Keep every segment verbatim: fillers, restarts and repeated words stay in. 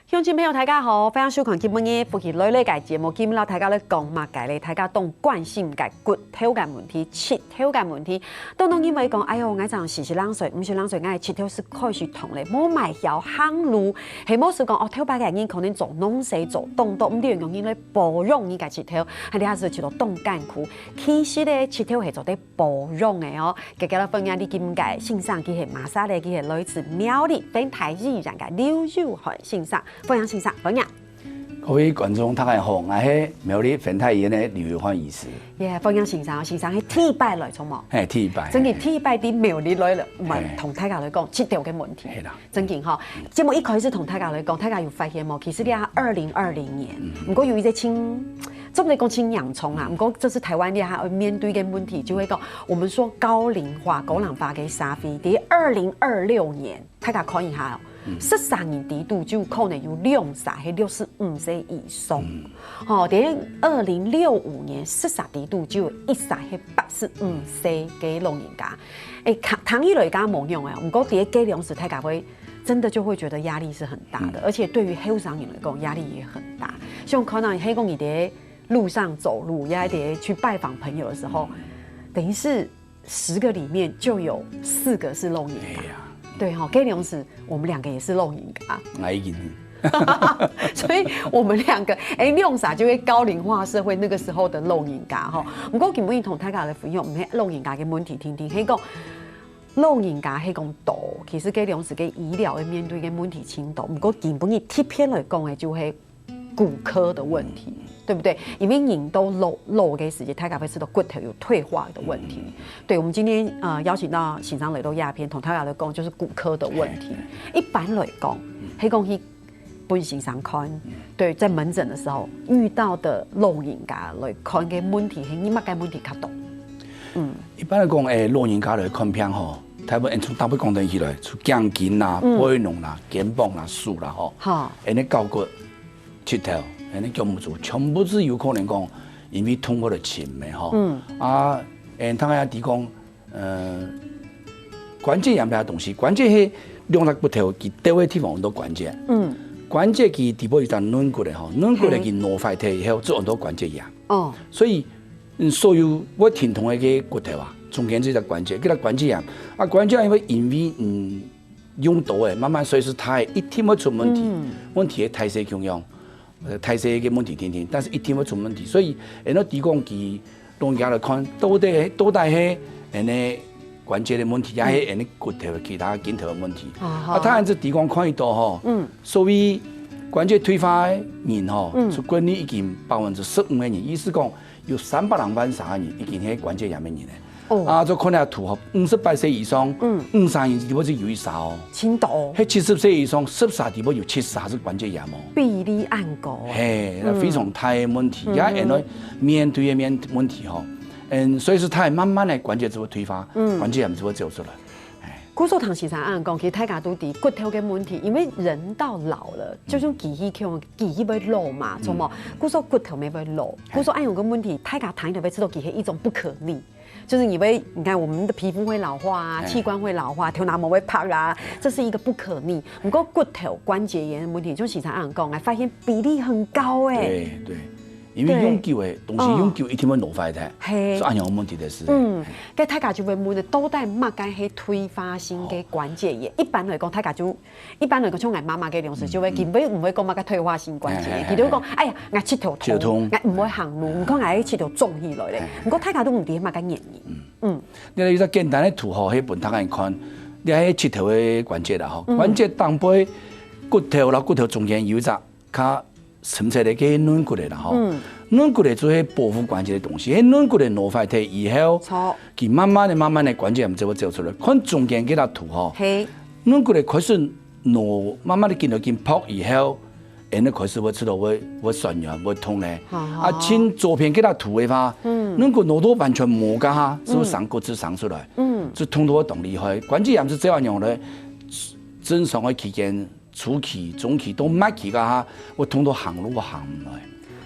鄉親朋友，大家好，歡迎收看今晡日福氣來了个節目。今晡日摎大家來講麼个咧？大家當關心个骨頭个問題、膝頭个問題。當多人會講，哎喲，𠊎正四十零歲、五十零歲，𠊎个膝頭斯開始痛咧，無麼曉行路。係無斯講，哦，頭擺个人可能做農事做當多，毋知用用來保養你个膝頭，還係係覺得當艱苦。其實咧，膝頭係做得保養个哦。今日來分享你今个先生，佢係麼儕咧？佢係來自苗栗芬太醫院个劉友瀚先生。 歡迎先生，歡迎。各位觀眾，大家好，𠊎係苗栗芬太醫院个劉友瀚醫師。耶，歡迎先生，先生係第一擺來，著無？係，第一擺。真个第一擺在苗栗來了，毋係，係。同大家來講，膝頭个問題。係啦。真个吼，節目一開始同大家來講，大家有發現無？其實這二零二零年，嗯。毋過有一隻新，做毋得講新洋蔥啊，毋過這是台灣這下愛面對个問題，就係講，我們說高齡化、高齡化个社會，在二零二六年， 大家看一下哦，嗯。十儕人裡肚就可能有兩儕係六十五歲以上。嗯。吼，在二零六五年，十儕裡肚就有一儕係八十五歲个老人家。欸，聽，聽起來敢無樣啊，毋過在該量時大家會，真的就會覺得壓力是很大的，嗯。而且對於後生人來講，壓力也很大。像可能係講你在路上走路，也在去拜訪朋友的時候，嗯。等於是 十個裡面就有四個是老人家。哎呀。對吼，該量時我們兩個也是老人家。𠊎已經。所以我們兩個，欸，兩儕就係高齡化社會那個時候的老人家吼。毋過今晡日同大家來分享，毋係老人家个問題定定，係講老人家係講多，其實該量時个醫療个面對个問題真多。毋過今晡日特別來講个就係 骨科的問題，對不對？因為人到老，老个時節，大家會知道骨頭有退化的問題。嗯。對，我們今天，呃，邀請到先生來到這片，同大家來講，就是骨科的問題。嘿，嘿。一般來講，嗯。係講去分先生看，嗯。對，在門診的時候遇到的老人家來看个問題，係麼个問題較多？嗯。一般來講，欸，老人家來看病吼，大部分，欸，從大部分講起來，從頸根啦、嗯。背囊啦、肩膀啦、手啦吼，好。欸，你交骨 膝頭，恁呢腳目珠，全部係有可能講，因為痛過來尋个吼。嗯。啊，嗯，通常知講，呃，關節炎這東西，關節係兩隻骨頭佢鬥个地方安到關節。嗯。關節佢底背有隻軟骨个吼，軟骨个，嘿。佢挪壞忒以後，就安到關節炎。哦。所以，嗯，所有會停動个該骨頭啊，中間這隻關節，叫做關節炎。啊，關節炎會因為，嗯， 用多个，慢慢歲數大个，一定會出問題。嗯。問題个大細共樣，呃，大細个問題定定，但是一定會出問題。所以，會當知講佢老人家來看，到底，到底係恁呢關節个問題，也係恁呢骨頭其他筋頭个問題。啊哈。啊，當然這地方看得到吼，嗯。所謂關節退化个人吼，嗯。出國率已經百分之十五个人，意思講， 有三百零萬儕个人已經係關節炎个人咧。哦。啊，就看這圖吼，五十八歲以上，嗯。五儕人裡背就有一儕哦。真多。係七十歲以上，十儕裡背有七儕係關節炎哦。比例恁高哦。嘿，嗯。非常大个問題，嗯。也係會面對个面，問題吼。嗯，所以係佢慢慢个關節就會退化，嗯。關節炎就會走出來。哎。 故所聽先生恁講，其實大家都知骨頭个問題，因為人到老了，嗯。就像記憶共樣，記憶會老嘛，嗯。著無？故所骨頭乜會老，嘿。故所恁樣个問題，大家聽了會知道，其實一種不可逆，就是你會，你看我們的皮膚會老化啊，嘿。器官會老化，頭那毛會白啊，嘿。這是一個不可逆。毋過骨頭關節炎的問題，就像先生恁講，哎，發現比例很高哎。對，對。 因為永久个東西，對。永久一定會挪壞忒，嗯。嘿。所以恁樣有問題个事。嗯，該大家就會問个，到底麼个係退化性个關節炎？哦。一般來講，大家就，一般來講，像𠊎媽媽个量時，就會，嗯，嗯。佢會，毋會講麼个退化性關節炎，嘿，嘿，佢就會講，嘿。哎呀，𠊎膝頭痛，膝頭痛。𠊎毋會行路，嘿。你看𠊎膝頭腫起來咧。嘿，嘿。毋過大家都毋知麼个原因。嗯。嗯。你來一隻簡單个圖吼，係分大家看，你係膝頭个關節啦吼，嗯。關節頂背，骨頭摎骨頭中間有一隻 較深切个該軟骨个啦吼。嗯。軟骨个就係保護關節个東西，該軟骨个挪壞忒以後，著。佢慢慢个、慢慢个關節炎就會走出來。看中間該張圖吼，嘿。軟骨个開始挪，慢慢个緊來緊薄以後，然後開始會出到會，會痠軟、會痛咧。哈哈。啊，像左片該張圖个話，嗯。軟骨挪到完全無个哈，就會生骨刺生出來，嗯。就痛到會當厲害。關節炎係這樣樣个，正常个期間 初期、中期到末期該下，會痛到行路行毋來，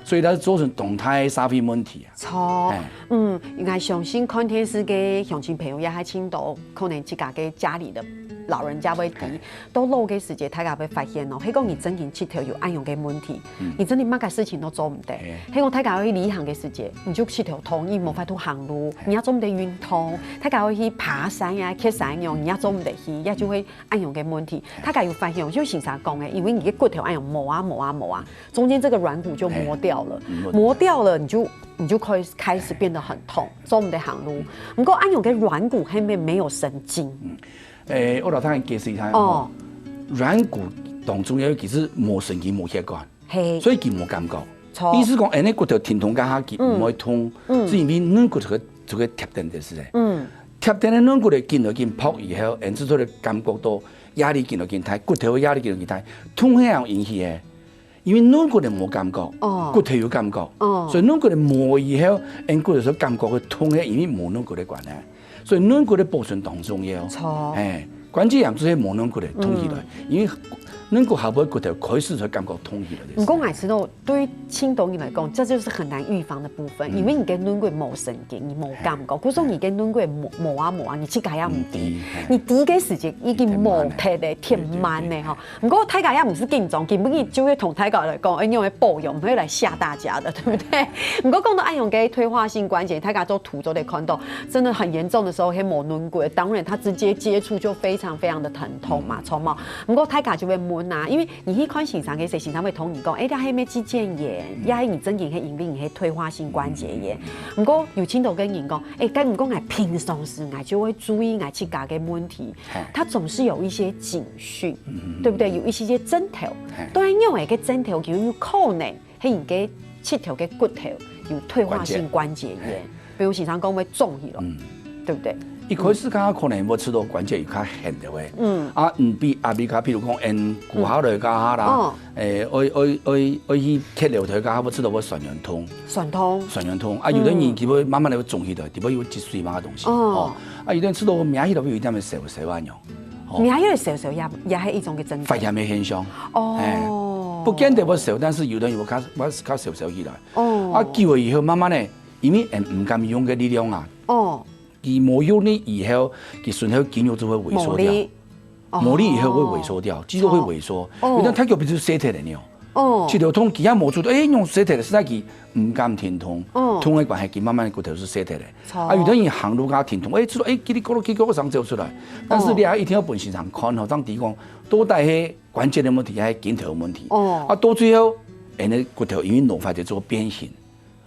所以佢造成當大个社會問題啊。著，哎。嗯，𠊎相信看電視个鄉親朋友也還盡多，可能自家个家裡个老人家會知，到老个時節，大家會發現哦，係講你真經膝頭有恁樣个問題，你真个麼个事情都做毋得。係講大家愛去旅行个時節，你就膝頭痛，你無法度行路，你也做毋得運動。大家愛去爬山呀、蹶山樣，你也做毋得去，也就會恁樣个問題。大家有發現哦，就先生講个，因為你个骨頭恁樣磨啊磨啊磨啊，中間這個軟骨就磨掉了，磨掉了，你就你就開開始變得很痛，做毋得行路。毋過恁樣个軟骨後面沒有神經。 誒，我摎大家解釋一下哦，軟骨當中有其實無神經、無血管，係，所以佢無感覺。意思講，恁呢骨頭停動該下佢毋會痛，係因為軟骨頭就會貼等个時節，嗯，貼等个軟骨頭緊來緊拍以後，恁之後就感覺到壓力緊來緊大，骨頭个壓力緊來緊大，痛係恁樣引起个。 因為軟骨个無感覺，哦，骨頭有感覺，哦，所以軟骨个無以後，𫣆骨頭所感覺个痛个，因為無軟骨个關係，所以軟骨个保存當重要。著，哎，關節炎就係無軟骨个痛起來，因為軟骨下背骨頭開始才感覺痛起來个。毋過，𠊎知道對青島人來講，這就是很難預防的部分，因為你个軟骨無神經，你無感覺，故所你个軟骨無無啊無啊，你自家也毋知，你知个時節已經無忒个，忒慢个吼。 毋過大家也毋使緊張，今晡日就會同大家來講，哎，用來保養，毋會來嚇大家的，對不對？毋過講到恁樣个退化性關節，大家做圖做得看到，真的很嚴重的時候，係無軟骨，當然它直接接觸就非常非常的疼痛嘛，著無？毋過大家就會問啊，因為你去看先生个時，先生會同你講，哎，這係毋係肌腱炎，也係你真經係因為你係退化性關節炎。毋過有真多个人講，哎，該毋過𠊎平常時𠊎就會注意𠊎自家个問題， 嘿。它總是有一些警訊，嗯，對不對？有一些些徵兆，嘿，當然，因為个徵兆，就有可能係你个膝頭个骨頭有退化性關節炎，關節，嘿，比如先生講會腫起來，嗯，對不對？一開始剛剛可能會知道關節有較絚个喂，嗯，啊，嗯，比壓力較，譬如講，嗯，骨下來加下啦，哦，誒，愛愛愛愛去蹶樓梯加下，會知道會痠軟痛，痠痛，痠軟痛，啊，有的人佢會慢慢的會腫起來，底背有積水嘛東西，哦，哦， 啊，有的人試著摸起來會有一點仔燒燒啊，恁樣。哦，摸起來燒燒也也係一種个症狀。發炎个現象。哦，哎，不見得會燒，但是有的人會較會較燒燒起來。哦，啊，久了以後，慢慢的，因為嗯毋敢用个力量啊，哦，佢無用力以後，佢身體肌肉就會萎縮掉。無力。哦，無力以後會萎縮掉，肌肉會萎縮。哦，有的人太久不就折忒了呢？ 哦，膝頭痛，佢也無做到，誒，用折忒个，實在佢毋敢停動，哦，痛个關係，佢慢慢个骨頭就折忒了。著。啊，有的人行路佢停動，誒，知道，誒，嘰哩咕嚕嘰咕嚕聲走出來，但是你還一定要分先生看吼，正知講到底係關節个問題，還係筋頭个問題。哦，啊，到最後，恁呢骨頭因為老化就做變形，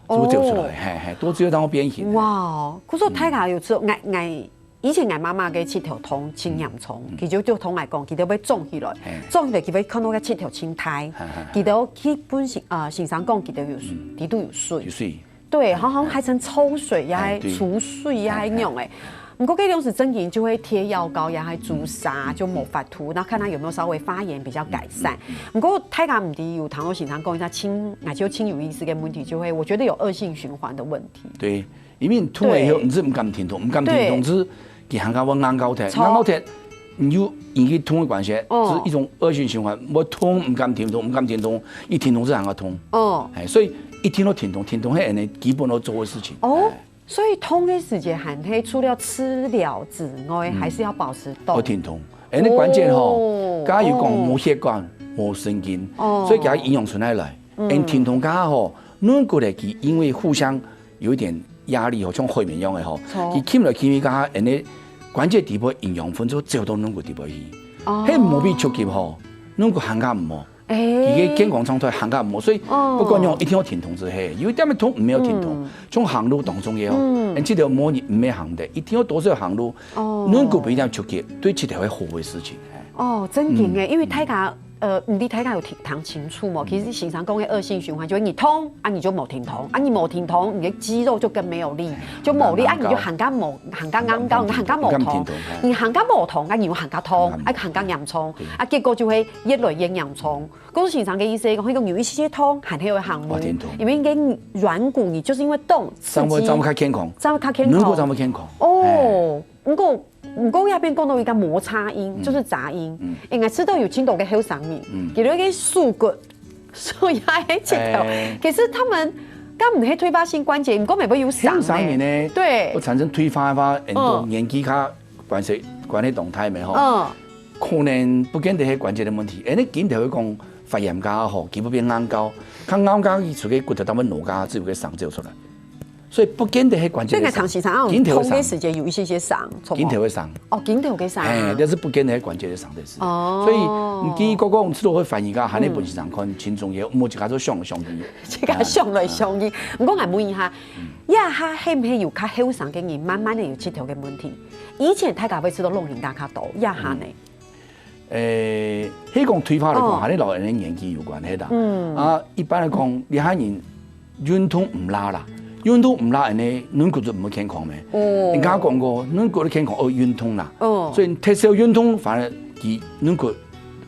就走出來，哦，嘿嘿，到最後正會變形。哇，可是大家有時候，𠊎𠊎 以前𠊎媽媽个膝頭痛盡嚴重，佢就就同𠊎講，佢就會腫起來，腫起來佢會看到个膝頭盡大，佢就去問先呃先生講佢就有底肚有水，有水，對，好像還成抽水呀，還出水呀，還那樣誒。毋過這種時真經就會貼藥膏呀，還注射，就無法度，然後看他有沒有稍微發炎比較改善。毋過大家毋知有聽到先生講一下，親，那就親有意思个問題，就會我覺得有惡性循環的問題。對， 因為你痛了以後，對，你就毋敢停動，毋敢停動，對，就佢還較會硬高忒，著，硬高忒，你又因為痛个關係，哦，係一種惡性循環，會痛毋敢停動，毋敢停動，一停動就還較痛。哦，哎，所以一定要停動，停動係恁呢基本要做个事情。哦，哎，所以痛个時節還係除了治療之外，嗯，還是要保持動。要停動，哎，恁呢關節吼，哦，剛剛有講，哦，無血管、無神經，哦，所以佢營養從哪來？嗯，恁停動該下吼，軟骨个佢因為互相 有一點壓力吼，像海綿樣个吼，著，佢撳來撳去，該下恁呢關節底背營養分就走到軟骨底背去。哦，係無被觸及吼，軟骨還較毋好，哎，佢个健康狀態還較毋好，所以，哦，不管用一定要停動就係，有一點仔痛毋好停動，嗯，像行路當中个哦，嗯，恁這條毛你毋好行得，一定要多少行路，哦，軟骨不一定要觸及，對膝頭會好个事情。哦，真經誒，因為大家 呃，毋知大家有聽聽清楚無？其實先生講个惡性循環，就係你痛，啊你就無停動，啊你無停動，你个肌肉就更沒有力，就無力，啊你就還較無，還較硬高，你還較無痛，你還較無痛，啊你又還較痛，啊還較嚴重，啊結果就會越來越嚴重。故所先生个意思係講，係講有一些痛，還係會行路，因為你个軟骨你就是因為動，刺激，正會正會較健康，正會較健康，軟骨正會健康。哦，毋過 毋過這片講到一個摩擦音，嗯，就是雜音。嗯，應該知道有盡多个後生人，嗯，佢兜个手骨，所以還係膝頭。哎，其實他們敢毋係退化性關節，毋過乜會有傷呢。後生人呢，對，會產生退化个話，很多，嗯，年紀較關係關係動態个吼。嗯，可能不見得係關節个問題，因為今頭會講發炎个吼，佢會變硬膠，較硬膠佢出个骨頭單位挪个，就有个聲走出來。所以不見得係關節个聲，今頭个聲，痛个時節有一些些聲，緊頭个聲。哦，緊頭个聲。哎，但是不見得係關節个聲，就是。哦。所以你第一个講，這个會反應个，還係本身上看輕重也，無自家做想想的。自家想來想去。毋過𠊎問一下，這下係毋係有較後生个人，慢慢的有膝頭个問題？以前大家會知道老人家較多，這下呢？ 誒，係講退化來講，哦。還係摎人个年紀有關係啦。嗯。啊，一般來講，這下人運動毋罅啦，運動毋罅，恁呢，軟骨就毋會健康咩？哦。人家講過，軟骨个健康愛運動啦。哦。所以你忒少運動，反而佢軟骨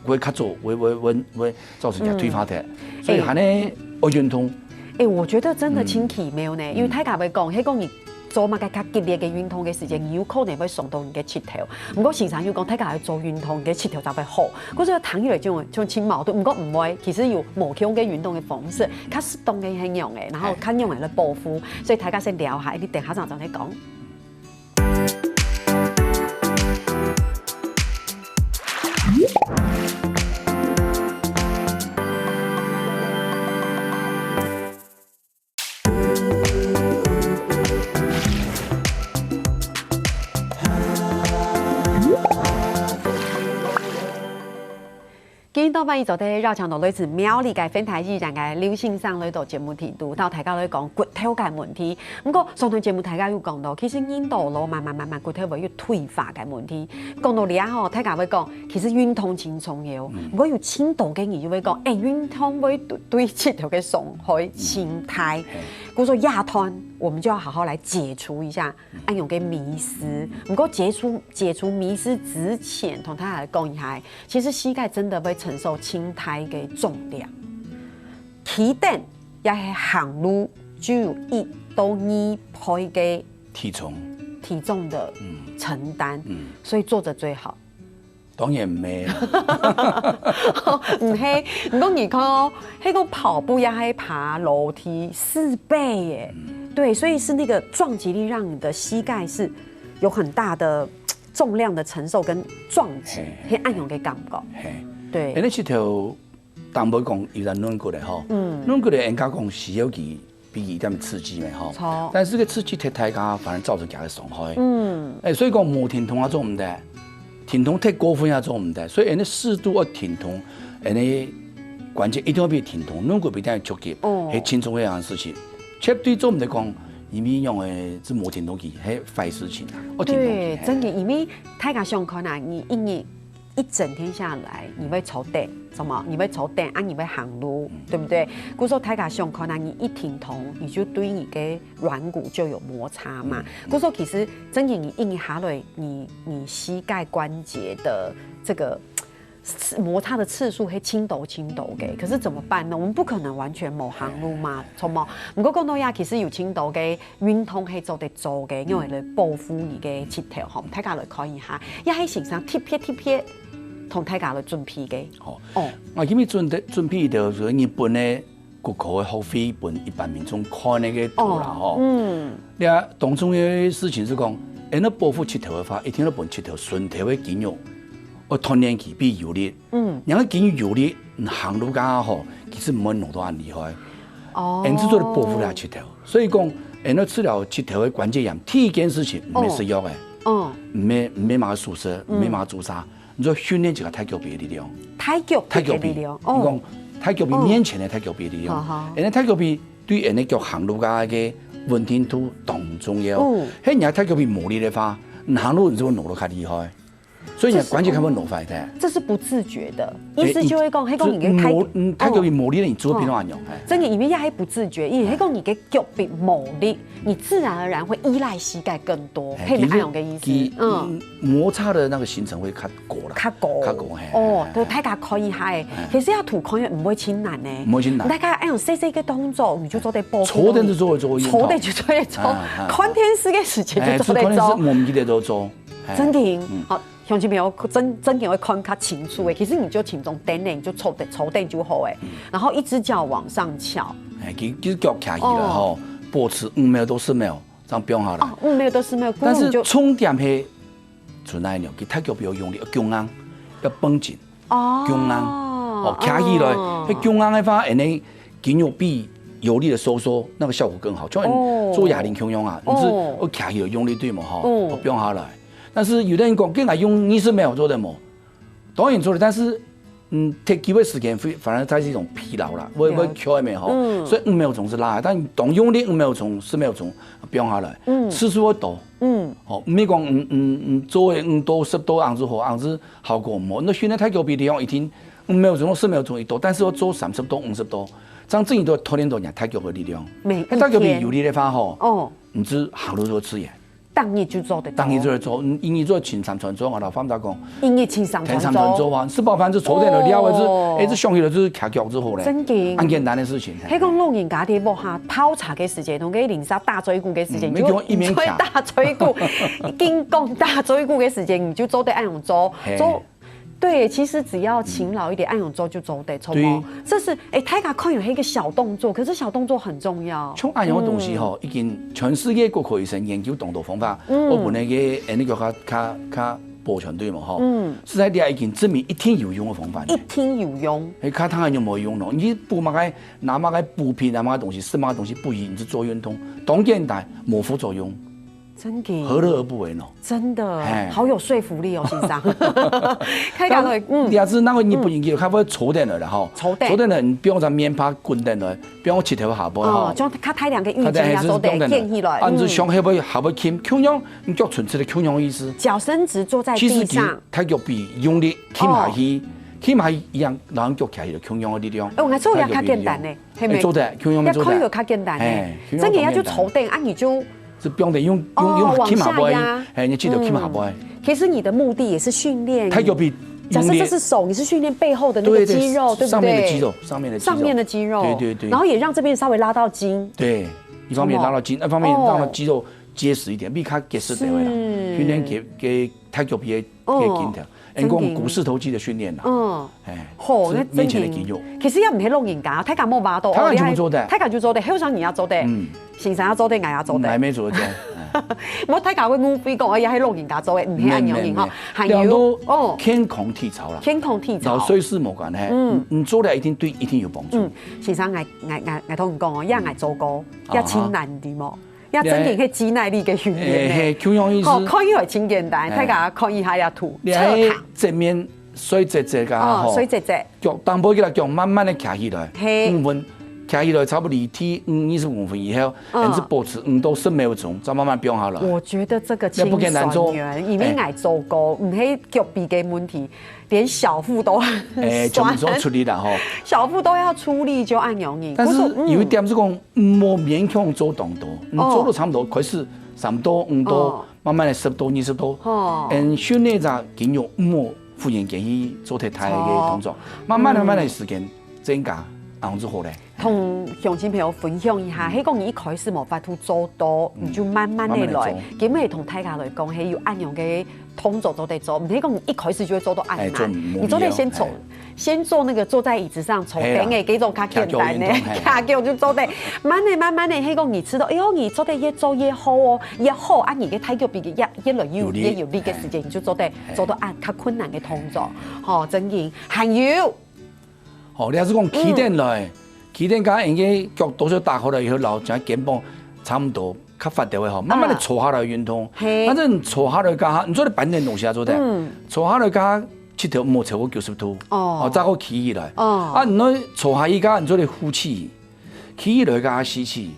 會較早，會，會，會，會造成佢退化忒。嗯。所以還係愛運動。誒，我覺得真的真奇妙呢，嗯。因為大家會講，係講你 做麼个較激烈个運動个時間，有可能會傷到你个膝頭。毋過先生有講，大家愛做運動，你个膝頭才會好。故所聽起來就，就盡矛盾。毋過毋會，其實有無共个運動个方式，較適當个係仰仔，然後較仰仔來保護。所以大家先尞下，你等下正再講。 今晡日做得邀請到來自苗栗个芬台醫院个劉先生來到節目裡肚，摎大家來講骨頭个問題。毋過上段節目大家有講到，其實人到老慢慢慢慢骨頭會有退化个問題。講到這吼，大家會講，其實運動真重要。嗯。毋過有盡多个人就會講，誒，運動會對，對膝頭个傷害真大。嗯。嘿。故所這段，我們就要好好來解除一下 恁樣个迷思。毋過解除，解除迷思之前，同大家來講一下，其實膝蓋真的會承受盡大个重量。企等也係行路，就有一到二倍个體重。體重的，嗯。承擔，嗯。所以坐著最好。 當然毋係啦。毋係，毋過你看哦，該个跑步也係爬樓梯四倍耶。嗯。對，所以是那個撞擊力讓你的膝蓋是有很大的重量的承受跟撞擊，嘿，嘿，係恁樣个感覺。嘿。對。誒，該膝頭 當會講有隻軟骨个吼，嗯。軟骨个人家講需要佢，比佢一點刺激咩吼。著。但是个刺激忒大个，反而造成佢个傷害。嗯。誒，所以講無停動也做毋得，停動忒過分也做毋得，所以恁呢適度愛停動，恁呢關節一定愛分佢停動，軟骨分佢休息，哦。係盡重要个事情。絕對做毋得講，因為仰仔，這無停動佢，係壞事情啊，愛停動佢。對，嘿。真个，因為大家想看啊，你一日 一整天下來，你會坐等，什麼？你會坐等啊，你會行路，嗯。對不對？故所大家想看啊，你一停動，你就對你个軟骨就有摩擦嘛。嗯。故所其實真的你一下來，你，你膝蓋關節的這個次，摩擦的次數會盡多盡多个。可是怎麼辦呢？我們不可能完全無行路嘛，著無？毋過講到這，其實有盡多个 運動係做得做个，用來保護你个膝頭吼。大家來看一下，這係先生特別特別同大家來準備个。好，哦。𠊎今日準備，準備个就係日本个骨科个學會分一般民眾看个圖啦吼。哦，嗯。這當中个事情係講，恁呢保護膝頭个話，一定愛分膝頭脣頭个肌肉，愛鍛鍊佢，分佢有力。 嗯。人个筋有力，行路个吼，其實毋會挪到恁厲害。哦。恁樣做得保護了膝頭。所以講，恁樣治療膝頭个關節炎，第一件事情，毋係食藥个。哦。毋係，毋係麼个手術，毋係麼个注射，你就訓練一個大腳髀个力量。大腳髀个力量，大腳髀，哦。你講大腳髀面前个大腳髀个力量。哦。好，好。恁樣大腳髀對恁樣腳行路个个穩定度當重要。哦。係你大腳髀無力个話，你行路你就會挪到較厲害。 所以你个關節較會挪壞忒。這是不自覺的，意思就係講，係講你个大，無，嗯，大腳髀無力了，你做毋到恁樣，哦。哎。真个，因為這係不自覺，因為係講你个腳髀無力，你自然而然會依賴膝蓋更多，哎，係毋係恁樣个意思？其實，嗯。嗯，摩擦的那個行程會較高啦，較高。較高，嘿，哦，嘿，嘿。對，大家看一下，哎。哎。其實要圖看也毋會盡難呢。毋會盡難。大家恁樣細細个動作，你就做得保護到你。坐等就做得做運動。坐等就做得做，啊，啊，啊。看電視个時間就做得做。哎，看電視，無記得都做。 哎，真个，嗯。好，鄉親朋友，真，真个會看較清楚个。其實你就輕鬆等等，你就坐等，坐等就好欸。嗯。然後一隻腳往上翹。哎，其，其實腳翹起來吼，哦。保持五秒到十秒，這樣放下來。哦，五秒到十秒，但是重點係，就那樣，佢大腳髀愛用力，要強硬。要繃緊，哦，弓硬，哦，徛起來，哦，該弓硬个話，恁呢筋肉比有力的收縮，那個效果更好。就像做啞鈴共樣啊，哦，你是要徛起來用力對無吼，哦，放下來。但是有的人講，跟我用二十秒做得無？當然做得，但是嗯，忒久个時間會反而它是一種疲勞啦，會會缺沒吼，所以五秒鐘是拉，但當用力五秒鐘、十秒鐘放下來，次數會多，嗯，哦，毋係講嗯嗯嗯做个五到十到恁樣好，恁樣效果無。那訓練大腳皮个用一定五秒鐘到十秒鐘一到，但是要做三十到五十到，這樣正經都會鍛鍊到你大腳个力量。每一天。大腳皮有力个話吼，哦，你就行路就自然。 逐日就做得到。逐日就做，嗯，一日做千三轉做，我老爸媽講，一日千三轉做。千三轉做啊，食飽飯就坐等了，了後就，哦，哎，就想起來就是徛腳就好了，真的。很簡單的事情。嘿，講老人家在屋下泡茶个時間，同个鄰舍打嘴鼓个時間，嗯，你就你就打嘴鼓，緊講打嘴鼓个時間，你就做得恁樣做，嘿，做 對，其實只要勤勞一點，恁樣做就做得，著無？對。這是，哎，大家看有一個小動作，可是小動作很重要。像恁樣个東西吼，已經全世界骨科醫生研究當多方法，嗯，我本來个，哎，那個較較較保全對嘛吼，嗯，實在你已經證明一定有用个方法。一定有用。哎，較當然就無用咯，你補麼个，拿麼个補品啊，麼个東西，食麼个東西補益，你就做運動，當簡單，無副作用。 真的，何樂而不為呢？真的，哎，好有說服力哦，先生。開講了，嗯，你也是那個日本人叫，他會坐等了吼，坐等，坐等了，你不用在面趴滾等了，不用膝頭下背吼，哦，就較大量个意見，較大量也做得，是這樣的，建議了，啊，你就想會不會下背輕，共樣，你腳伸直的共樣意思。腳伸直坐在地上，其實大腳比用力，輕下去，輕下去一樣，然後腳徛起來共樣的力量。哎，我感覺這樣較簡單呢。 係無？哎，做得，共樣做得。要看有較簡單的，哎，真的要就坐等啊，你就，就不用得用用用，哦，往下壓。哎，你記得輕下背。其實你的目的也是訓練，大腳比，假設這是手，你是訓練背後的那個肌肉，對不對？上面的肌肉，上面的肌肉，上面的肌肉，對對對。然後也讓這邊稍微拉到筋，對，一方面拉到筋，二方面讓它肌肉結實一點，比較結實點啦，訓練給給大腳比的个筋條，人講股四頭肌的訓練啦。嗯，哎，吼，那明顯的肌肉。其實也毋係老人家，大家無辦法，大家全部做得，大家就做得，後生人也做得，嗯，先生也做得，𠊎也做得，𠊎也做得。無大家會誤會講，哎呀，係老人家做得，毋係恁樣吼。還有哦，健康體操啦，健康體操，老歲數無關係，嗯，你做了一定對，一定有幫助。嗯，先生，𠊎𠊎𠊎𠊎同你講哦，也𠊎做過，也真難的哦。 也真正係肌耐力个訓練呢。嘿，共樣意思。吼，看起來真簡單，大家看一下這圖，你係側躺，正面睡直直个吼，哦，睡直直，腳，當背个腳慢慢的徛起來，嘿，五分，徛起來差不多離地，嗯，二十五分以後，嗯，還是保持五到十秒鐘，再慢慢放下來。我覺得這個真不簡單做，因為𠊎做過，毋係腳比个問題，連小腹都很酸，哎，全部都出力了吼。小腹都要出力就恁容易。但是有一點是講， 毋好勉強做當多，你做到差不多開始三到五到，慢慢的十到二十到，嗯，訓練隻肌肉毋好忽然間去做忒大个動作，慢慢慢慢的時間增加，恁樣就好咧。同鄉親朋友分享一下，係講你一開始無法度做到，你就慢慢的來。今日同大家來講，係有恁樣个動作做得做，毋係講你一開始就會做到恁難，你做得先從 先做那個坐在椅子上抽筋的，這種較簡單的，徛腳就做得。慢慢慢慢的，係講你知道，哎喲，你做得越做越好哦，越好啊，你个大腳比个越越來越越有力个時間，你就做得做到啊較困難个動作，吼，真个。還有，吼，你還是講企等來，企等，該人个腳多少打開來以後，然後將肩膀差不多較發達个吼，慢慢的坐下來運動。反正坐下來該下，你做得搬點東西啊，做得。坐下來該下 膝頭毋好超過九十度，哦，再過企起來。哦，啊，你愛坐下去該下，你做得呼氣，企起來該下吸氣，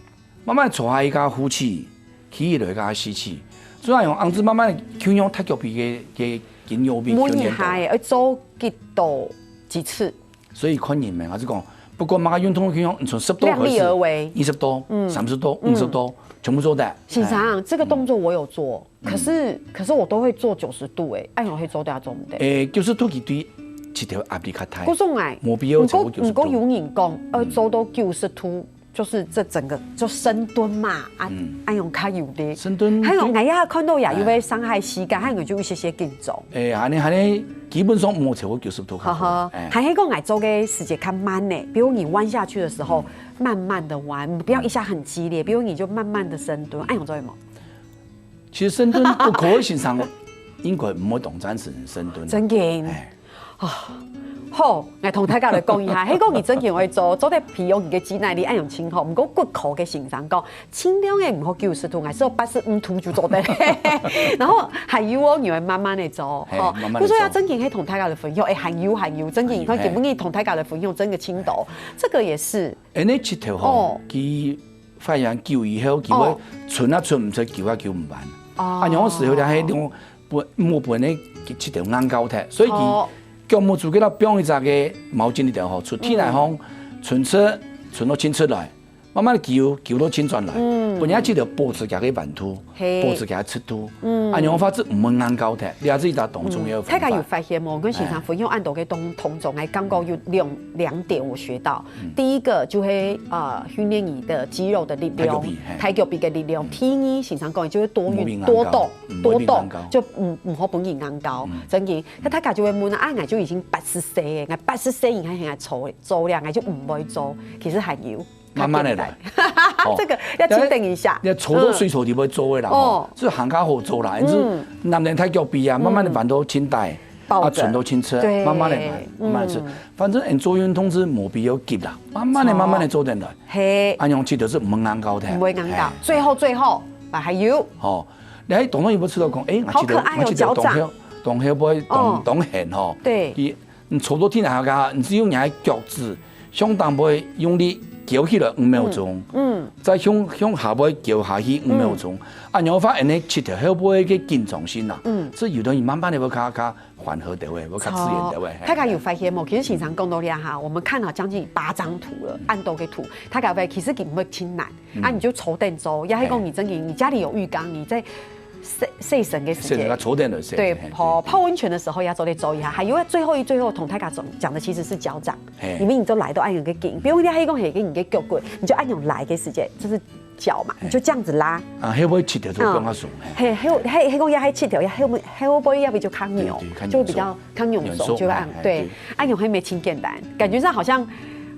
慢慢坐下去該下呼氣，企起來該下吸氣。所以用恁樣慢慢共樣大腳比个个筋肉比訓練到。問一下，愛做幾多幾次？所以看人咩，還是講，不管麼个運動共樣，你從十到開始，量力而為，二十到，三十到，五十到，全部做得。先生，這個動作我有做。 可是可是我都會做九十度欸，恁樣會做得做毋得？欸，九十度佢對膝頭壓力較大，故所𠊎無必要超過九十度。毋過毋過有人講，呃，做到九十度，就是這整個就深蹲嘛，啊，恁樣較有力。深蹲，還有𠊎也看到也有會傷害膝蓋，還有就有一些些緊張。欸，恁樣恁樣基本上無超過九十度較好。哈哈，欸，還係講𠊎做个時節較慢呢，比如你彎下去的時候，慢慢的彎，不要一下很激烈，比如你就慢慢的深蹲，恁樣做得無？ 其實深蹲骨科个先生應該毋會當贊成深蹲。真个。欸，好，𠊎同大家來講一下，係講你真經愛做，做得培養你个肌耐力，恁樣盡好。毋過骨科个先生講，盡量个毋好九十度，還係愛八十五度就做得。然後還有哦，你愛慢慢个做，吼。嘿，慢慢地做。故所以真經係同大家來分享，欸，還有還有，真經，你看，還有，嘿。今晡日同大家來分享，真个盡多，這個也是。恁呢，膝頭吼，哦。佢發炎久以後，佢會哦。伸啊伸毋出，救啊救毋完。哦。啊，有時候咧，係用 分，莫分个膝頭硬膠忒，所以佢哦。腳目珠該度放一隻个毛巾裡頭吼，出地泥項，伸出，伸到伸出來，慢慢地救，救到伸轉來，嗯。分人膝頭保持佢个彎度，嘿。保持佢个直度，嗯。恁樣个話就毋會硬膠忒，這係一隻當重要个方法。嗯，大家有發現無？𠊎先生分享恁多个動，動作，𠊎感覺有兩，兩點我學到。嗯。第一個就係，呃，訓練你的肌肉的力量，大腳髀，嘿。大腳髀个力量。嗯。第二，先生講，就係多運，莫分硬膠。多動，嗯，多動，莫分硬膠。就，嗯，毋好分佢硬膠，嗯。真經。 該大家就會問啊，啊，𠊎就已經八十歲了，𠊎八十歲，你還還做，做了，𠊎就毋會做，其實還有，慢慢地來。較簡單。哦。這個要請等一下。你，你坐到水手裡會做个啦，嗯。吼，哦。就還較好做啦，嗯。就男人大腳髀啊，嗯。慢慢地彎到盡大，抱著。啊，伸到盡出，對。慢慢地來，慢慢地出。嗯。反正你做運動係無必要急啦，慢慢地，哦。慢慢地做得來。嘿。恁樣膝頭就毋會硬膠忒。毋會硬膠。嘿。最後，最後，啊，還有。吼，你還當然有試著講，欸，𠊎膝頭，好可愛哦，𠊎膝頭當後，腳掌。當後背，當，哦。當絚吼。對。佢 你坐到地泥下，你只要你个腳趾向頂背用力勾起來五秒鐘，嗯，嗯。再向，向下背勾下去五秒鐘，嗯。啊，你會發現你膝頭後背个緊張性啊，嗯。係有兜人慢慢地會較，較緩和兜仔，會較自然兜仔，嘿。大家有發現無？其實先生講到這下，我們看了將近八張圖了，嗯。恁多个圖，大家會，其實根本真難。 嗯。啊，你就坐等做，也係講你真的，你家裡有浴缸，你在睡，睡醒的時間，睡醒啊，坐等就睡，對，嘿，泡，對，對。泡溫泉的時候也做得做一下。還有最後一，最後同大家講，講的其實是腳掌，嘿。因為你就來到恁樣个緊，比如你還講係跟你的腳骨，你就恁樣來的時間，就是腳嘛，嘿。你就這樣子拉。啊，會不會膝頭就放較鬆？嗯。嘿，還有，還，還講也還膝頭，也還有，還會不會也比較較軟，對，對，較軟鬆。就會比較 較軟鬆，軟鬆，就會恁，嘿，嘿，對，對。啊，用黑莓真簡單，感覺上好像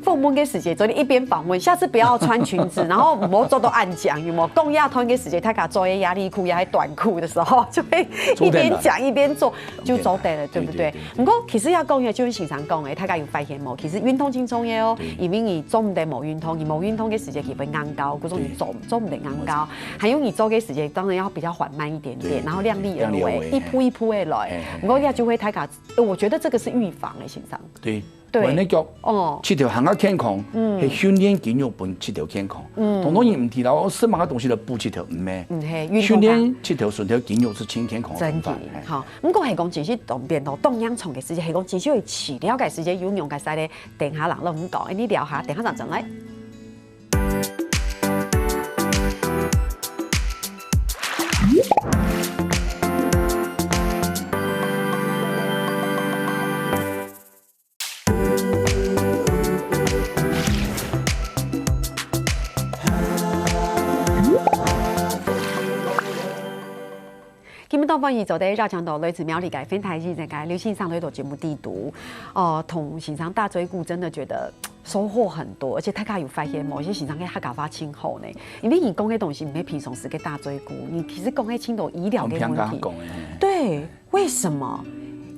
訪問个時節，做得一邊訪問，下次不要穿裙子，然後莫做到恁緊，有無？講這段个時節，大家做个壓力褲也還短褲的時候，就會一邊講一邊做，就做得了，對不對？對，對，對，對。不過其實要講一下，就像先生講的，大家有發現無？其實運動真重要哦，對。因為你做毋得無運動，你無運動个時節，佢會硬膠，故所你做，對。做毋得硬膠。還有你做个時節，當然要比較緩慢一點點，對，然後量力而為，量力而為，一步一步的來。嘿，嘿，不過這就會大家 呃，我覺得這個是預防欸，先生。對，對。換个腳，哦。膝頭還較健康，嗯。係訓練筋肉分膝頭健康。嗯。當多人毋知啦，哦，食麼个東西來補膝頭，毋係。嗯，係，運動它。訓練膝頭、伸條筋肉係盡健康个方法。真的，嘿。好。不過係講，其實當變到當嚴重个事情，係講，其實有治療个時間，有用个時間，等下人摎你講，欸，你聊下，等下正轉來。 今晡日當歡喜做得邀請到來自苗栗个范太醫生个劉先生來到節目裡肚。哦，同先生打嘴鼓真的覺得收穫很多，而且大家有發現無？有些先生个客家話真好呢，因為你講个東西毋係平常時个打嘴鼓，你其實講个真多醫療个問題。看病个講个，嘿。對，為什麼？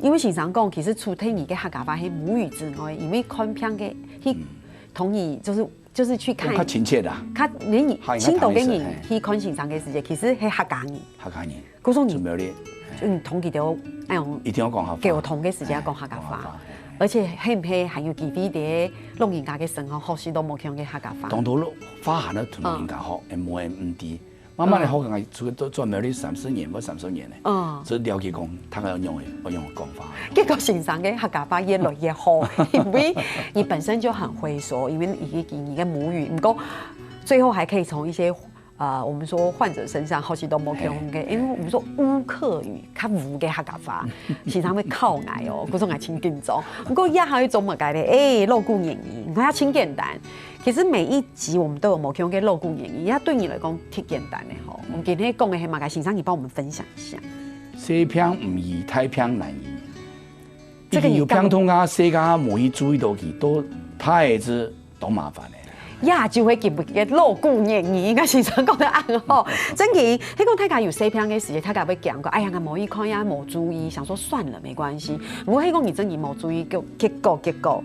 因為先生講，其實除忒你个客家話係母語之外，因為看病个，去，嗯。同你就是，就是去看，用較親切啦。較，你，較，較親切，真多个人，嘿。去看先生个時節，其實係客家人。客家人。 故所你，就苗栗。嗯，同佢兜，哎喲，一定要講客話。溝通个時間要講客家話。哎，講客話，嘿。而且係毋係還有機會在老人家个身上學習到無共樣个客家話？當多老，話還愛同老人家學，嗯。會無會毋知。慢慢个學，嗯。𠊎出去做，做苗栗三十年，無三十年呢。嗯。所以了解講，大概愛用个，愛用个講法。結果先生个客家話越來越好，因為你本身就很會說，因為你，你个母語，不過最後還可以從一些 呃，我們說患者身上學習到無共樣个，對，因為我們說烏客語，較烏个客家話，時常會考𠊎哦，故所𠊎真緊張。不過也還有一種麼个咧，欸，老古言語，你看它真簡單。其實每一集我們都有無共樣个老古言語，它對你來講忒簡單个吼。我們今天講个係麼个，先生你幫我們分享一下。細病毋醫，大病難醫。這個你，有病痛啊，細个無去注意到佢，到大个就當麻煩个。也就會記不得老古言語，應該是這樣講得恁好。真个，係講大家有生病个時節，大家會講講，哎呀，𠊎無去看呀，無注意，想說算了，沒關係。毋過係講你真个無注意，結，結果，結果，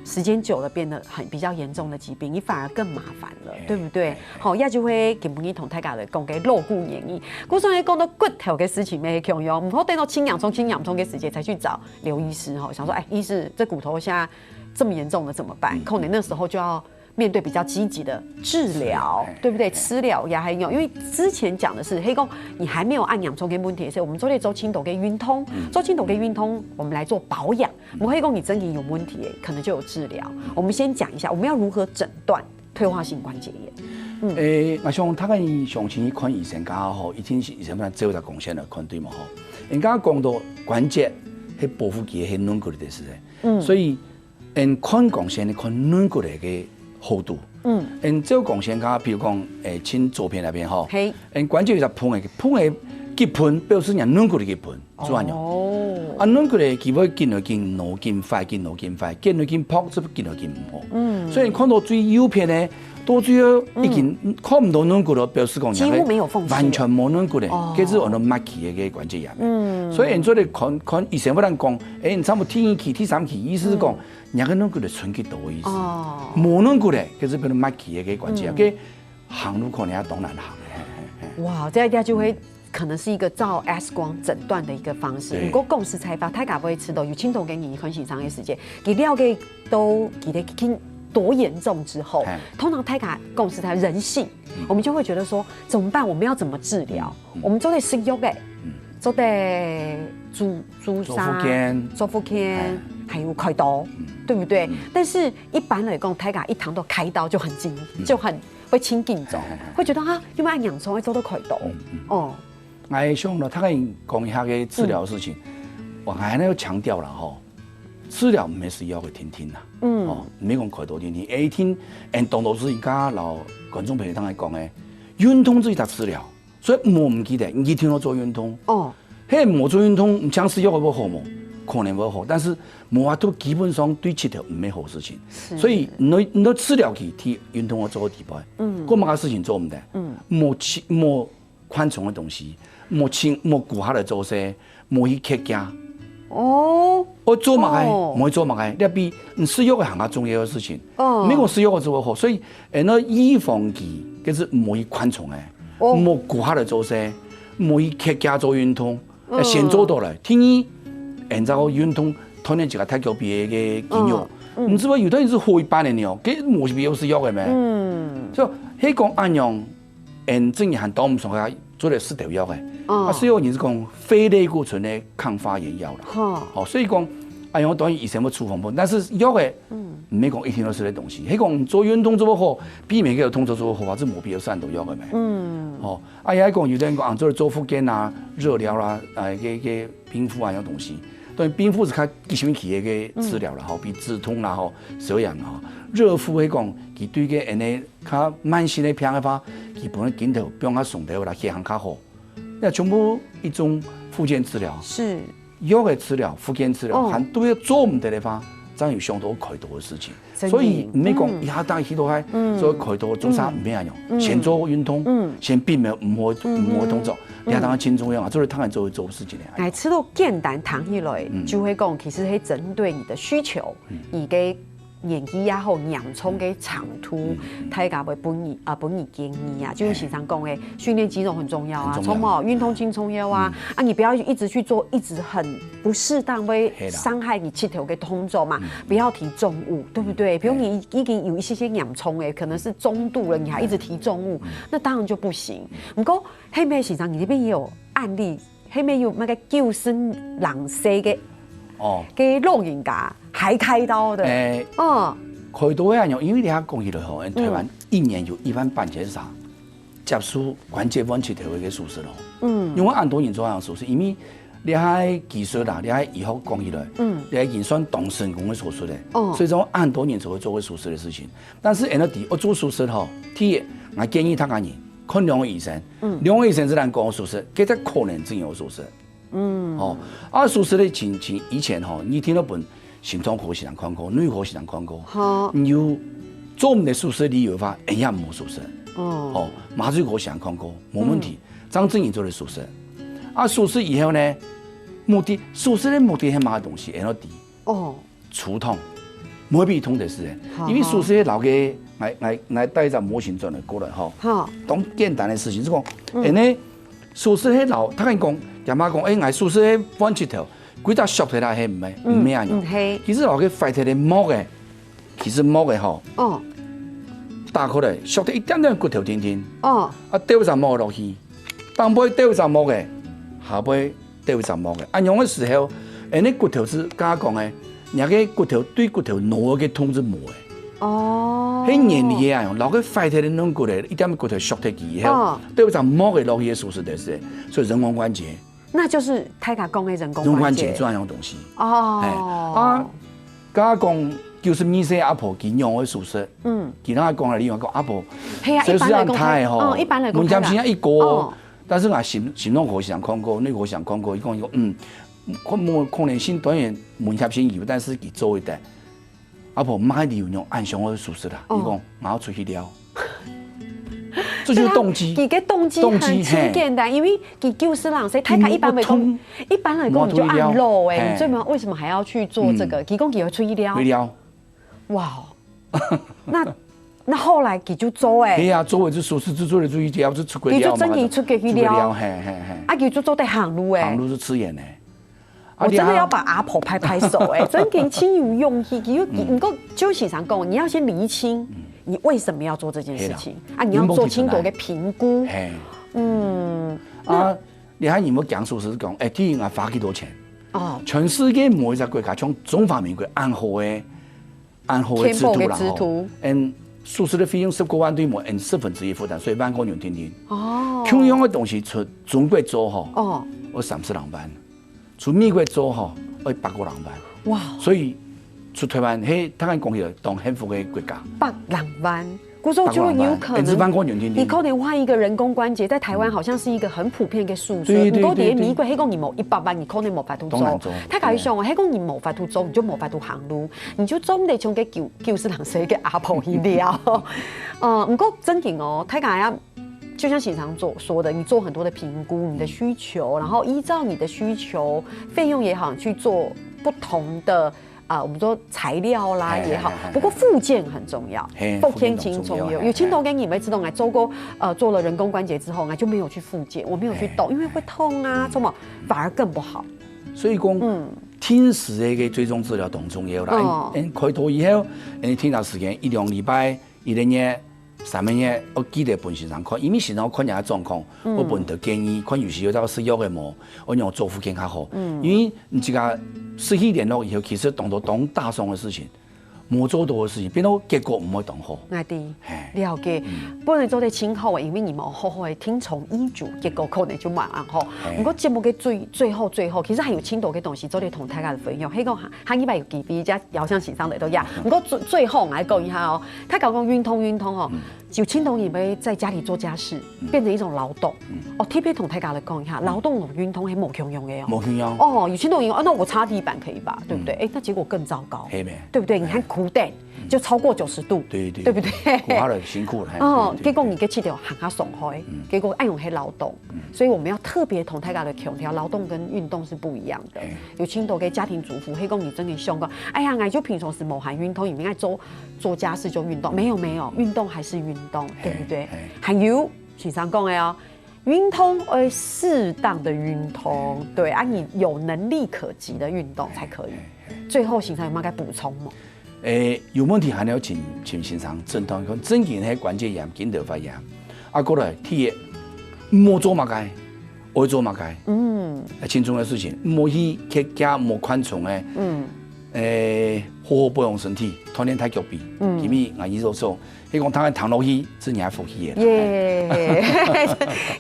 時間久了變得很，比較嚴重的疾病，你反而更麻煩了，對不對？好，也就會今晡日同大家來講个老古言語。故所以講到骨頭个事情，也係共樣，毋好等到盡嚴重、盡嚴重个時節才去找劉醫師吼，想說，哎，醫師，這骨頭現在這麼嚴重了怎麼辦？可能那時候就要面對比較積極的治療，哎，對不對？哎，吃療也還有，因為之前講的是，係講你還沒有恁嚴重个問題，所以我們做得做輕度个運動，做輕度个運動，我們來做保養。毋係講你真个有問題，可能就有治療。我們先講一下，我們要如何診斷退化性關節炎？嗯，誒，𠊎想大家相信去看醫生較好，一定係醫生本來照一隻光線來看，對無吼？人家講到關節，係保護佢个，係軟骨个意思。嗯，所以，人看光線，看軟骨个个厚度。嗯，人照光線，較比如講，誒，親左片那邊吼，嘿，人關節有隻膨个，膨个幾膨，表示人軟骨个幾膨。 就恁樣。哦，啊，軟骨个佢會緊來緊，挪緊壞，緊挪緊壞，緊來緊薄，就緊來緊毋好。嗯，所以你看到最右片呢，到最後已經看毋到軟骨了，表示講幾乎沒有縫隙了，完全無軟骨了，哦，這就安到末期个个關節炎。嗯，所以你做得看，看醫生會恁講，誒，你差不多第二期、第三期，意思係講，你个軟骨个伸幾多个意思。哦，無軟骨了，這就變成末期个个關節炎，嗯，个行路可能也當難行。嘿，嘿，嘿。哇，這樣就會可能是一個照 X 光診斷的一個方式。對。毋過講實在話，大家會知道，有輕度个人看先生个時間，佢了解到佢个病多嚴重之後，嘿，通常大家講實在人性，嗯，我們就會覺得說，怎麼辦？我們要怎麼治療？嗯，嗯，我們做得食藥个，嗯，做得注，注射，做復健，做復健，哎，還有開刀，嗯，對不對？嗯，但是一般來講，大家一談到開刀就很緊，嗯，就很會親近走，嘿，嘿，嘿，會覺得啊，有沒有恁嚴重，會做到開刀？嗯，嗯。哦， 𠊎想咯，大家講一下个治療个事情，嗯，𠊎還愛強調啦吼，治療毋係食藥个定定啦，嗯，哦，毋係講開刀定定，一定，𠊎當多時而家摎觀眾朋友大家講个，運動就係一隻治療，所以莫毋記得，你一定愛做運動。哦，嘿，無做運動，你淨食藥會好無？可能會好，但是無法度基本上對膝頭毋係好事情。是。所以你，你治療佢，去運動愛做到底背，嗯，過麼个事情做毋得，嗯，莫去，莫 寬鬆个東西，莫輕，莫跍下來做事，莫去蹶跤。哦，愛做麼个，哦，莫去做麼个，這比你食藥个還較重要个事情。哦，毋係講食藥个就會好，所以，誒，愛預防佢，就是莫去寬鬆个，哦，莫跍下來做事，莫去蹶跤做運動，嗯，先做到來。第二，誒，然後運動鍛鍊自家大腳髀个肌肉，嗯，嗯，你知無？有的人係好一般个呢，該無必要食藥个咩？嗯，所以，係講恁樣， 𠊎正經還當毋爽个，做得食頭藥个。哦，啊，所以𠊎人係講非類固醇个抗發炎藥啦。吼，哦，所以講，哎呀，當然醫生會處方分，但是藥个，嗯，毋係講一定愛食个東西。係講做運動做得好，避免个動作做得好，還係無必要食恁多藥个咩？嗯，哦，啊，也係講有的人講啊，做做復健啊、熱療啦，哎，个个冰敷啊，這種東西。當然冰敷係較急性期个个治療啦，吼，比止痛啦，吼，消炎啦，吼。熱敷係講佢對个恁呢 較慢性个病个話，基本个筋頭放較鬆兜啦，血行較好。該全部一種復健治療，是，藥个治療、復健治療，哦，還都要做毋得个話，正有想到開刀个事情。真的，所以毋係講一下打去都還，嗯，做開刀做啥，嗯，毋係恁樣，嗯，先做運動，嗯，先避免毋好，嗯，毋好動作，嗯，這當然盡重要啊，做得當然做做事情个。哎，這都簡單談起來，嗯，就會講，其實係針對你的需求，嗯，你个 年紀也好，嚴重个程度，嗯，嗯，大家會分你，啊，分你建議啊。就像先生講个，訓練肌肉很重要啊，很重要。著無？運動盡重要啊。嗯。啊，你不要一直去做，一直很不適當，會，係啦，傷害你膝頭个動作嘛。嗯。不要提重物，對不對？比如你已經有一些些嚴重个，可能是中度了，你還一直提重物，嗯，那當然就不行。不過，後面先生，你這邊也有案例， 後面有那個九十零歲个，哦，个老人家還開刀的。誒，哦，開刀个恁樣，因為你看講起來吼，嗯，臺灣一年有一萬八千儕接受關節換膝頭个手術咯。嗯，因為恁多人做恁樣手術，因為你看技術啦，你看醫學講起來，嗯，你看已經算當成功个手術了。哦，所以講恁多人就會做个手術个事情。但是恁樣知愛做手術吼，第一，𠊎建議大家人看兩個醫生， 嗯，兩個醫生自然講手術，這隻可能真有手術。嗯，哦，啊，手術个情，情，以前吼，你聽到分心臟科先生看過，內科先生看過，好，你有做毋得手術个理由个話，恁樣毋好手術。哦，麻醉科想看過，無問題，張正英做了手術。啊，手術以後呢，目的，手術个目的係麼个東西？L D，哦，除痛，毋會分痛个事。因為手術个老个，來來來，帶一隻模型轉來過來吼。好，當簡單个事情，就講，嗯，呢，手術个老，他跟你講，阿媽講，哎，𠊎手術个半截頭，幾隻削忒啦，係毋係？毋係啊，嗯，係。其實老个壞忒个膜个。 其實膜个吼，哦，打開來，削忒一點點骨頭定定，哦，啊，丟一隻膜落去，頂背丟一隻膜个，下背丟一隻膜个，恁樣个時候，恁呢骨頭係，剛剛講个，若个骨頭對骨頭腦个痛係無个。哦，係原理个啊，老个壞忒个軟骨个，一點骨頭削忒去以後，哦，丟一隻膜个落去个手術个時，所以人工關節。 那就是大家講个人工關節。人工關節這樣東西。哦，哎，啊，剛剛講九十二歲阿婆佢仰會手術，嗯，佢那講了，你講阿婆，係啊，手術一般來講，恁大吼，嗯，一般來講，門診時間一過，哦，但是𠊎心心臟科想看過，內科想看過，佢講佢講，嗯，可無可能性當然問題性有，但是佢做一代。 阿婆買理由用恁想个手術啦，哦，佢講，𠊎愛出去尞。這就是動機。所以佢个動機動機，很很簡單，因為佢九十零歲，大家一般來講，一般來講你就恁老欸，你最後為什麼還要去做這個？佢講佢愛出去尞。出去尞。哇，那那後來佢就做欸。對啊，做了就手術，就做了就去尞，就出去尞嘛。佢就真的出去尞。出去尞，嘿嘿嘿。啊，佢就做得行路欸。行路係自然的。 我真的要把阿婆拍拍手欸，真的盡有勇氣。佢又，佢，毋過就先生講，你要先釐清你為什麼要做這件事情啊，你要做清楚个評估。嘿，嗯，啊，你還有沒有講手術講，哎，第一，𠊎花幾多錢？哦，全世界無一隻國家像中華民國恁好个 恁好个制度啦吼。天寶个制度。嗯，手術个費用十過萬對無？嗯，十分之一負擔，所以萬過元定定。哦。共樣个東西出中國做吼，哦，愛三十零萬；出美國做吼，愛百過零萬。哇。所以出台灣，嘿，大家講起來當幸福个國家。百零萬。 故所就有可能，百過零萬，你可能換一個人工關節，在台灣好像是一個很普遍的手術。對，對，毋過在美國，對，對。係講你無一百萬，你可能無法度做。當難做。大家想哦，係講你無法度做，你就無法度行路，你就做毋得像該九，九十零歲个阿婆一樣。嗯，毋過真的哦，大家要，就像先生所說的，你做很多的評估，你的需求，然後依照你的需求，費用也好，去做不同的 啊，我們說材料啦也好，嘿，嘿，嘿，嘿。不過復健很重要，嘿，復健真重要，復健當重要，嘿，有盡多个人，每次都來做過，呃，做了人工關節之後，𠊎就沒有去復健，我沒有去動，嘿，因為會痛啊，嘿。什麼，反而更不好。所以講，嗯。定時个追蹤治療當重要啦。哦。嗯，嗯，開刀以後，嗯，定下時間，一兩禮拜，一個月， 三個月，愛記得分先生看，因為先生看人个狀況，嗯。會分得建議，看有時有到食藥个無，愛用做復健較好。嗯。因為你這個失去聯絡以後，其實當多當打傷个事情，無做到个事情，變到結果毋會當好。𠊎知，嘿。了解。嗯。本來做得盡好个，因為你無好好个聽從醫囑，結果可能就無恁好。嘿。毋過節目个最，最後，最後，其實還有盡多个東西做得同大家分享。係講下，下禮拜有機會，再邀請先生來到這。毋過最，最後，𠊎來講一下哦，大家講運動，運動哦，嗯。 有盡多人會在家裡做家事，嗯。變成一種勞動。嗯。哦，特別同大家來講一下，嗯。勞動同運動係無共樣个哦。無共樣。哦，有盡多人講，哦，那我擦地板可以吧？對不對？嗯。哎，那結果更糟糕，係咩？對不對？你看苦等，嗯。就超過九十度，對，對，對不對？苦下了，辛苦了，嘿，哦，對，對，結果你个膝頭行下傷害，嗯。結果愛用係勞動，嗯。所以我們要特別同大家來強調，勞動跟運動是不一樣的。哎。有盡多个家庭主婦，係講你真的想講，哎呀，𠊎就平常時無閒運動，因為愛做，做家事就運動。沒有，沒有，運動還是運動，對不對？嘿，嘿。還有，先生講个哦，運動愛適當的運動，對，啊，你有能力可及的運動才可以。嘿，嘿，嘿。最後，先生有沒有該補充嗎？誒，有問題還要請，請先生診斷，看真正係關節炎、筋斗發炎。啊，過來，第一，毋好做麼个，愛做麼个。嗯。啊，輕鬆个事情，毋好去客家無寬鬆个。嗯。誒，好好保養身體，鍛鍊大腳臂。嗯。今日𠊎一做做，係講當然聽落去，係你个福氣个啦。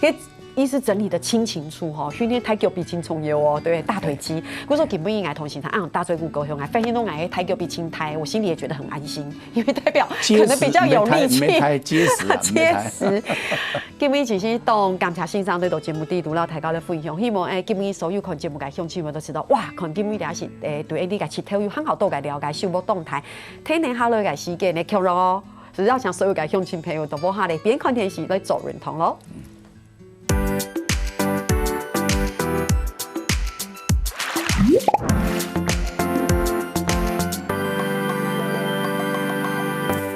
耶。 意思整理的清清楚吼，訓練大腳臂盡重要哦，對，大腿肌。故所今晡日𠊎同先生啊，打嘴鼓高興，𠊎發現到𠊎个大腳臂盡大，我心裡也覺得很安心，因為代表可能比較有力氣。結實，沒太，沒太結實啊，沒太。結實。今晡日其實當感謝先生對到節目裡肚摎大家來分享，希望誒今晡日所有看節目个鄉親們都知道，哇，看今晡日也是誒對𠊎个膝頭有很好多个了解，收穫當大。天天好了个時間，你強弱哦。就邀請所有个鄉親朋友到屋下咧，邊看電視來做運動咯。